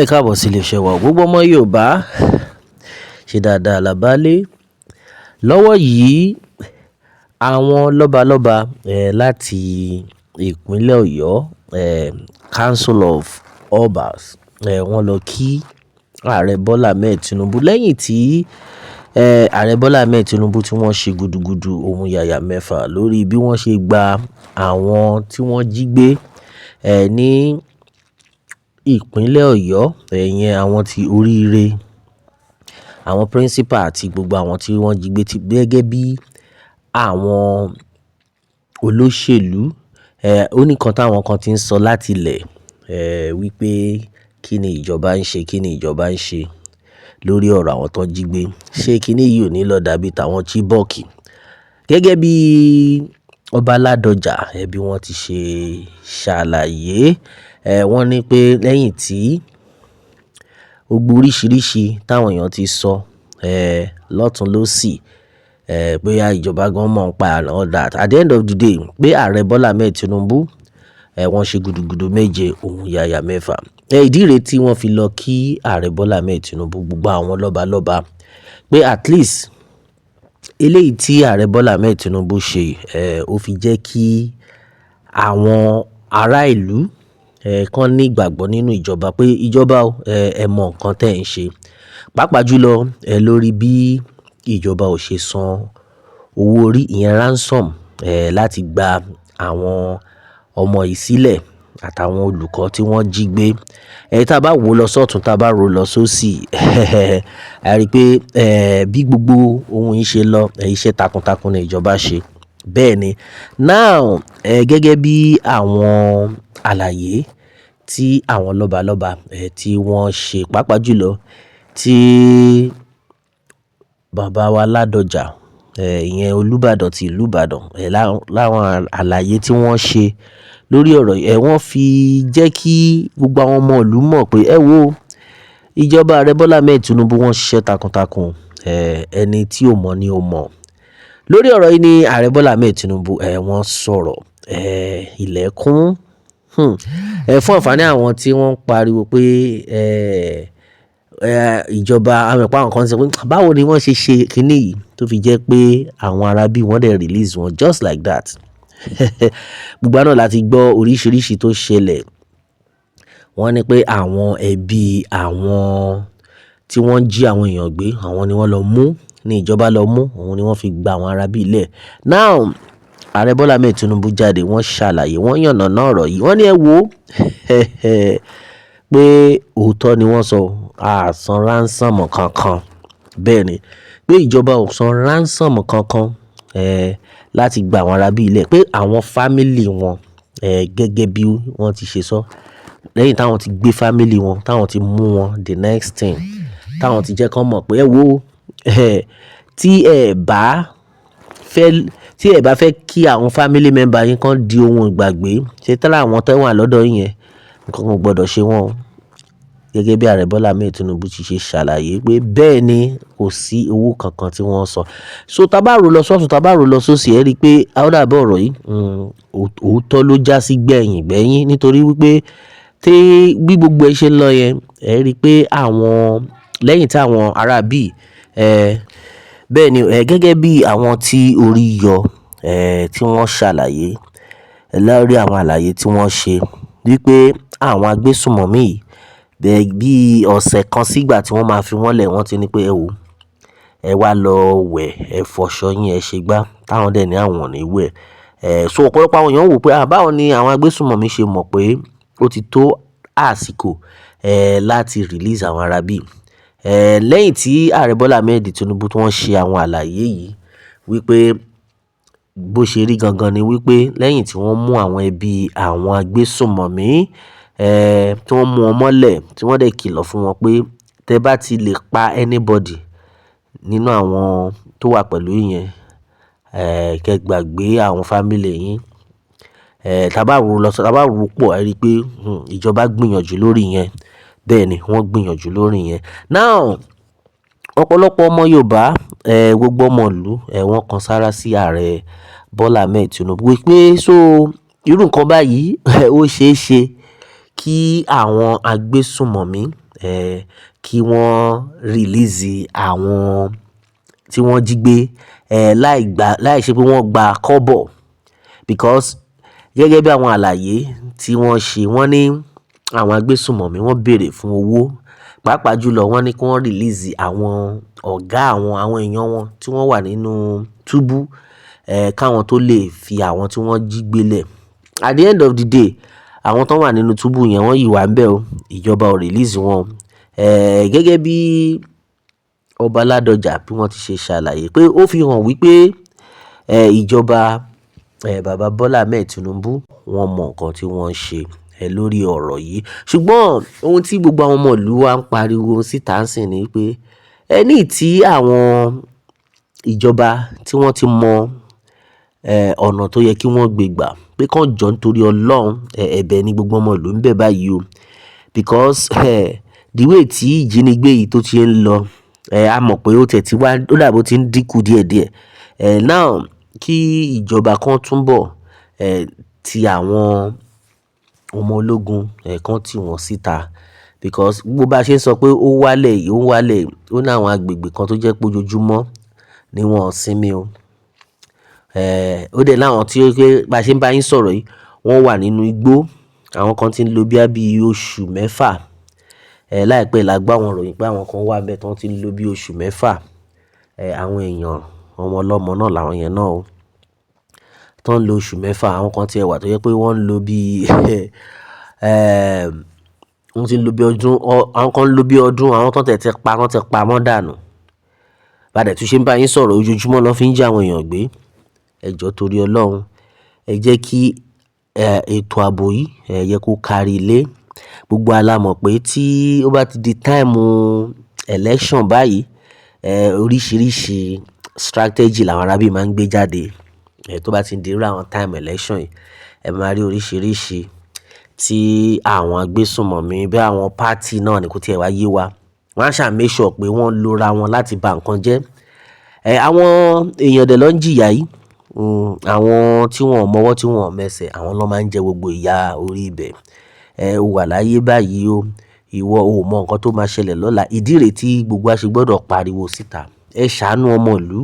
Ẹ káàbọ̀ sí iléeṣẹ́ wa. Gbogbo ọmọ Yorùbá ṣe dáadáa làbálé. Lọ́wọ́ yìí, àwọn lọ́balọ́ba láti ìpínlẹ̀ Ọ̀yọ́, Council of Obas, wọ́n lọ kí Ààrẹ Bọ́lá Ahmed Tinubu lẹ́yìn tí Ààrẹ Bọ́lá Ahmed Tinubu tí wọ́n ṣe gudugudu ohun yàyà mẹ́fà lórí bí wọ́n ṣe gba àwọn tí wọ́n jí gbé ní ìpínlẹ̀ Ọ̀yọ́, ìyẹn àwọn tí oríire, àwọn principal àti gbogbo àwọn tí wọ́n jí gbé ti gẹ́gẹ́ bí àwọn olóṣèlú. Ó ní kan táwọn kan tí ń sọ láti ilẹ̀, wípé kí ni ìjọba ń ṣe, kí ni ìjọba ń ṣe lórí ọ̀rọ̀ àwọn tó jí gbé. Ṣé kí ni yìí ò ní lọ dàbí tàwọn Chibok? Gẹ́gẹ́ bí Ọba Ládọjà, bí wọ́n ti ṣe ṣàlàyé, wọ́n ní pé lẹ́yìn tí gbogbo oríṣìíríṣìí táwọn èèyàn ti sọ, lọ́tùn lósì, pé ìjọba gan mọ̀ ń pa and all that. At the end of the day, pé Ààrẹ Bọ́lá Ahmed Tinubu, wọ́n ṣe gudugudu méje ohun yàyà mẹ́fà. Ìdí rẹ̀ tí wọ́n fi lọ kí Ààrẹ Bọ́lá Ahmed Tinubu, gbogbo àwọn lọ́balọ́ba, pé at least eléyìí tí Ààrẹ Bọ́lá Ahmed Tinubu ṣe, ó fi jẹ́ kí àwọn ará ìlú, kan ní ìgbàgbọ́ nínú ìjọba pé ìjọba o, ẹ mọ nǹkan tí ẹ̀ ń ṣe. Pàápàá jùlọ, lórí bí ìjọba ò ṣe san owó orí, ìyẹn ransom, láti gba àwọn ọmọ yìí sílẹ̀ àtàwọn olùkọ́ tí wọ́n jí gbé. Tí a bá wò lọ sọ́tùn, tí a bá rò lọ sóṣì, a rí pé, bí gbogbo ohun yìí ṣe lọ, iṣẹ́ takuntakun ni ìjọba ṣe. Bẹ́ẹ̀ ni. Now, gẹ́gẹ́ bí àwọn àlàyé tí àwọn lọ́balọ́ba, tí wọ́n ṣe, pàápàá jùlọ tí bàbá wa Ládọjà, ìyẹn Olúbàdàn ti ìlú Ìbàdàn, láwọn àlàyé tí wọ́n ṣe lórí ọ̀rọ̀ yìí, wọ́n fi jẹ́ kí gbogbo àwọn ọmọ ìlú mọ̀ pé ẹ wo ìjọba Ààrẹ Bọ́lá Ahmed Tinubu, wọ́n ṣiṣẹ́ takuntakun, ẹni tí ò mọ̀ ni ò mọ̀. Lórí ọ̀rọ̀ yìí ni Ààrẹ Bọ́lá Ahmed Tinubu, wọ́n sọ̀rọ̀, ilẹ̀kùn, fún àǹfààní àwọn tí wọ́n ń pariwo pé, ìjọba, àwọn ìpá àwọn kan sọ pé báwo ni wọ́n ṣe ṣe kíní yìí tó fi jẹ́ pé àwọn arábí wọ́n dẹ̀ release wọn just like that. Gbogbo wa náà láti gbọ́ oríṣìíríṣìí tó ṣẹlẹ̀. Wọ́n ní pé àwọn ẹbí àwọn tí wọ́n jí àwọn èèyàn gbé, àwọn ni wọ́n lọ mú, ní ìjọba lọ mú, òun ni wọ́n fi gba àwọn arábí lẹ̀. Now, Ààrẹ Bọ́lá Ahmed Tinubu jáde, wọ́n ṣàlàyé, wọ́n yànnàná ọ̀rọ̀ yìí. Wọ́n ní ẹ wo pé òótọ́ ni wọ́n sọ, a san ransom kankan. Bẹ́ẹ̀ ni, pé ìjọba ò san ransom kankan, láti gba àwọn arábí lẹ̀, pé àwọn family wọn, gẹ́gẹ́ bí wọ́n ti ṣe sọ, lẹ́yìn táwọn ti gbé family wọn, táwọn ti mú wọn, the next thing, táwọn ti jẹ́ kí wọ́n mọ̀ pé ẹ wo, tí ẹ bá fẹ́, tí ẹ bá fẹ́ kí àwọn family member yín kan di ohun ìgbàgbé, ṣé tẹ́lẹ̀ àwọn tó wà lọ́dọ̀ yín yẹn, nǹkan kan ò gbọdọ̀ ṣe wọ́n o. Gẹ́gẹ́ bí Ààrẹ Bọ́lá Ahmed Tinubu ti ṣe ṣàlàyé pé bẹ́ẹ̀ ni kò sí owó kankan tí wọ́n san. So tá bá rò lọ sọ́tùn, tá bá rò lọ sóṣì, ẹ rí i pé ó dàbí ọ̀rọ̀ yìí, òótọ́ ló jásí gbẹ̀yìn gbẹ́yìn, nítorí wípé tí bí gbogbo ẹ ṣe ń lọ yẹn, ẹ rí i pé àwọn lẹ́yìn tí àwọn arábí, bẹ́ẹ̀ ni, gẹ́gẹ́ bí àwọn tí orí yọ, tí wọ́n ṣàlàyé lórí àwọn àlàyé tí wọ́n ṣe wípé àwọn agbésùnmọ̀mí yìí, bẹ́ẹ̀ bí ọ̀sẹ̀ kan sígbà tí wọ́n máa fi wọ́n lẹ̀, wọ́n ti ní pé ẹ wò, ẹ wá lọ wẹ̀, ẹ fọṣọ yín, ẹ ṣe gbá, táwọn dẹ̀ ní àwọn ò ní wẹ̀. So ọ̀pọ̀lọpọ̀ àwọn èèyàn wò pé, à báwo ni àwọn agbésùnmọ̀mí ṣe mọ̀ pé ó ti tó àsìkò, láti release àwọn arábí. Lẹ́yìn tí Ààrẹ Bọ́lá Ahmed Tinubu tí wọ́n ṣe àwọn àlàyé yìí wípé bó ṣe rí gangan ni wípé lẹ́yìn tí wọ́n mú àwọn ẹbí àwọn agbésùnmọ̀mí, tí wọ́n mú wọn mọ́lẹ̀, tí wọ́n dẹ̀ kìlọ̀ fún wọn pé tẹ bá ti lè pa anybody nínú àwọn tó wà pẹ̀lú yín yẹn, kí ẹ gbàgbé àwọn family yín. Tá bá rò lọ, tá bá rò pọ̀, ẹ rí i pé, ìjọba gbìyànjú lórí yẹn. Bẹ́ẹ̀ ni, wọ́n gbìyànjú lórí yẹn. Now, ọ̀pọ̀lọpọ̀ ọmọ Yorùbá, gbogbo ọmọ ìlú, wọ́n kan sára sí Ààrẹ Bọ́lá Ahmed Tinubu wípé so irú nǹkan báyìí ó ṣe é ṣe kí àwọn agbésùnmọ̀mí, kí wọ́n release àwọn tí wọ́n jí gbé, láì gba, láì ṣe pé wọ́n gba kọ́bọ̀. Because gẹ́gẹ́ bí àwọn àlàyé tí wọ́n ṣe, wọ́n ní àwọn agbésùnmọ̀mí wọ́n béèrè fún owó. Pàápàá jùlọ wọ́n ní kí wọ́n release àwọn ọ̀gá àwọn èèyàn wọn tí wọ́n wà nínú túbú, káwọn tó lè fi àwọn tí wọ́n jí gbé lẹ̀. At the end of the day, àwọn tó wà nínú túbú yẹn wọ́n yìí wà níbẹ̀ o. Ìjọba ò release wọn. Gẹ́gẹ́ bí Ọba Ládọjà bí wọ́n ti ṣe ṣàlàyé pé ó fi hàn wípé, ìjọba, bàbá Bọ́lá Ahmed Tinubu wọ́n mọ nǹkan tí wọ́n ń ṣe, lórí ọ̀rọ̀ yìí. Ṣùgbọ́n ohun tí gbogbo àwọn ọmọ ìlú wa ń pariwo síta ń sìn ni pé ẹni tí àwọn ìjọba tí wọ́n ti mọ, ọ̀nà tó yẹ kí wọ́n gbé gbà pé kí wọ́n jọ nítorí Ọlọ́run, ẹ̀bẹ̀ ni gbogbo ọmọ ìlú ń bẹ̀ báyìí o. Because, the way tí ìjínigbé yìí tó ti ń lọ, a mọ̀ pé ó tẹ̀ tí wá, ó dàbí ó ti ń dínkù díẹ̀díẹ̀. Now kí ìjọba kan túnbọ̀, ti àwọn ọmọ ológun, kan tí wọ́n síta. Because gbogbo bá ṣe ń sọ pé ó wálẹ̀ yìí, ó wálẹ̀, ó ní àwọn agbègbè kan tó jẹ́ pé ojoojúmọ́ ni wọ́n ò sinmi o. Ó dẹ̀ láwọn tí ó pé bá ṣe ń bá yín sọ̀rọ̀ yìí, wọ́n wà nínú igbó. Àwọn kan tí ń lo bí i oṣù mẹ́fà. Láìpẹ́ la gbọ́ àwọn ìròyìn pé àwọn kan wà níbẹ̀ tí wọ́n ti ń lo bí oṣù mẹ́fà. Àwọn èèyàn ọmọ ọlọ́mọ náà làwọn yẹn náà o. Tó ń lo oṣù mẹ́fà, àwọn kan tí ẹ wà tó jẹ́ pé wọ́n ń lo bí, wọ́n ti ń lo bí ọdún, àwọn kan ń lo bí ọdún, àwọn tó tẹ̀ ti pa, wọ́n ti pa wọ́n dànù. Bá dẹ̀ tún ṣe ń bá yín sọ̀rọ̀ ojoojúmọ́ ló fi ń jí àwọn èèyàn gbé. Ẹ jọ torí Ọlọ́run, ẹ jẹ́ kí, ètò ààbò yìí, yẹ kó kárí ilé. Gbogbo wa la mọ̀ pé tí ó bá ti di time election báyìí, oríṣìíríṣìí strategy làwọn arábí máa ń gbé jáde. Tó bá ti di irú àwọn time election yìí, ẹ máa rí oríṣìíríṣìí tí àwọn agbésùnmọ̀mí bí àwọn party náà ní kó tí ẹ wá yé wa. Wọ́n á ṣà make sure pé wọ́n lo ra wọn láti ba nǹkan jẹ́. Àwọn èèyàn dẹ̀ ló ń jìyà yìí. Àwọn tí wọ́n ò mọ ọwọ́ tí wọ́n ò mẹsẹ̀, àwọn ló máa ń jẹ gbogbo ìyà orí ibẹ̀. O wà láyé báyìí o. Ìwọ ò mọ nǹkan tó máa ṣẹlẹ̀ lọ́la. Ìdí rẹ̀ tí gbogbo wa ṣe gbọdọ̀ pariwo síta. Ẹ ṣàánú ọmọ ìlú.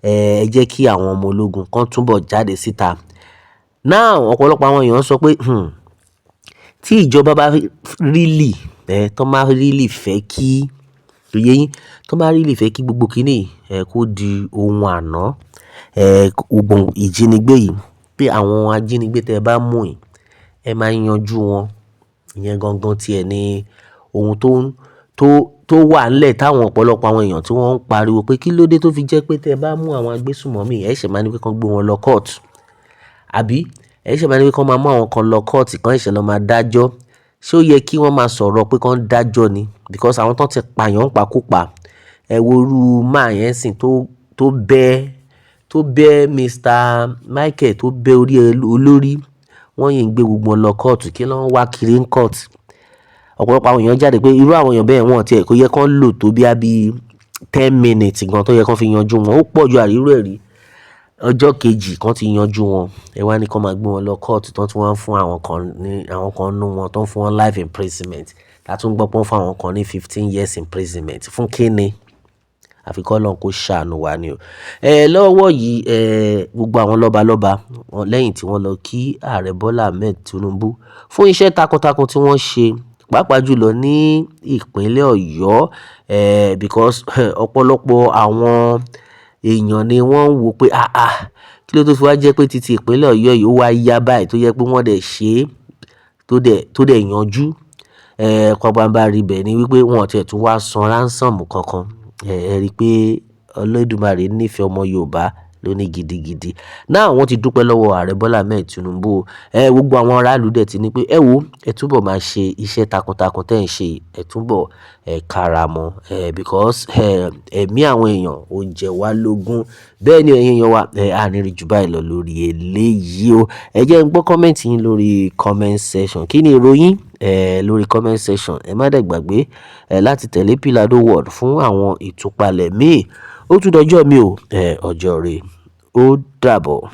Ẹ jẹ́ kí àwọn ọmọ ológun kan túbọ̀ jáde síta. Now ọ̀pọ̀lọpọ̀ àwọn èèyàn sọ pé, tí ìjọba bá really, tó máa really fẹ́ kí, tó yé yín, tó máa really fẹ́ kí gbogbo kíní, kó di ohun àná, gbogbo ìjínigbé yìí, pé àwọn ajínigbé tí ẹ bá mú yìí, ẹ máa yanjú wọn. Ìyẹn gangan tí ẹ ní ohun tó wà nílẹ̀ táwọn ọ̀pọ̀lọpọ̀ àwọn èèyàn tí wọ́n ń pariwo pé kí ló dé tó fi jẹ́ pé tí ẹ bá mú àwọn agbésùnmọ̀mí, ẹ ṣẹ̀ máa ní pé kí wọ́n gbé wọn lọ court. Àbí ẹ ṣẹ̀ máa ní pé kí wọ́n máa mú àwọn kan lọ court, kí wọ́n ṣẹ̀ lọ máa dájọ́. Ṣé ó yẹ kí wọ́n máa sọ̀rọ̀ pé kí wọ́n dájọ́ ni? Because àwọn tó ti pa èèyàn nípakúpa. Ẹ wo irú man yẹn sìn tó bẹ́ Mr. Michael tó bẹ́ orí olórí. Wọ́n yìí ń gbé gbogbo wọn lọ court. Kí ló ń wá kiri ní court? Ọ̀pọ̀lọpọ̀ àwọn èèyàn jáde pé irú àwọn èèyàn bẹ́ẹ̀ wọ́n ti ẹ̀ kó yẹ kí wọ́n lò tó bí 10 minutes gan tó yẹ kí wọ́n fi yanjú wọn. Ó pọ̀ ju àríró ẹ̀ rí. Ọjọ́ kejì kan ti yanjú wọn. Ẹ wá ní kí wọ́n máa gbé wọn lọ court tó tún wá ń fún àwọn kan ní, àwọn kan nínú wọn tó ń fún wọn life imprisonment. A tún gbọ́ pé wọ́n fún àwọn kan ní 15 years imprisonment. Fún kí ni? Àfi kí Ọlọ́run kó ṣàánú wa ni o. Lọ́wọ́ yìí, gbogbo àwọn lọ́balọ́ba lẹ́yìn tí wọ́n lọ kí Ààrẹ Bọ́lá Ahmed Tinubu fún iṣẹ́ takuntakun tí wọ́n ṣe, pàápàá jùlọ ní ìpínlẹ̀ Ọ̀yọ́. Because ọ̀pọ̀lọpọ̀ àwọn èèyàn ni wọ́n ń wò pé, àáà, kí ló tó fi wá jẹ́ pé títí ìpínlẹ̀ Ọ̀yọ́ yìí ó wá yá báyìí tó jẹ́ pé wọ́n dẹ̀ ṣe tó dẹ̀ yanjú. Pabambarì ibẹ̀ ni wípé wọ́n ò tí è tún wá san ransom kankan. Ẹ rí i pé Olódùmarè nífẹ̀ẹ́ ọmọ Yorùbá ló ní gidigidi. Now wọ́n ti dúpẹ́ lọ́wọ́ Ààrẹ Bọ́lá Ahmed Tinubu. Gbogbo àwọn aráàlú dẹ̀ ti ní pé ẹ wo, ẹ túbọ̀ máa ṣe iṣẹ́ takuntakun tí ẹ̀ ń ṣe, ẹ túbọ̀, kára mọ́, because, ẹ̀mí àwọn èèyàn ó jẹ wá lógún. Bẹ́ẹ̀ ni ẹ̀yin èèyàn wa, a ní rí ju báyìí lọ lórí eléyìí o. Ẹ jẹ́ n gbọ́ comment yín lórí comment section. Kí ni èrò yín, lórí comment section? Ẹ má dẹ̀ gbàgbé, láti tẹ̀lé Pilado World fún àwọn ìtúpalẹ̀ míì. Ó tún dọjọ́ mi o, ọjọ́ rẹ. Ó dàbọ̀.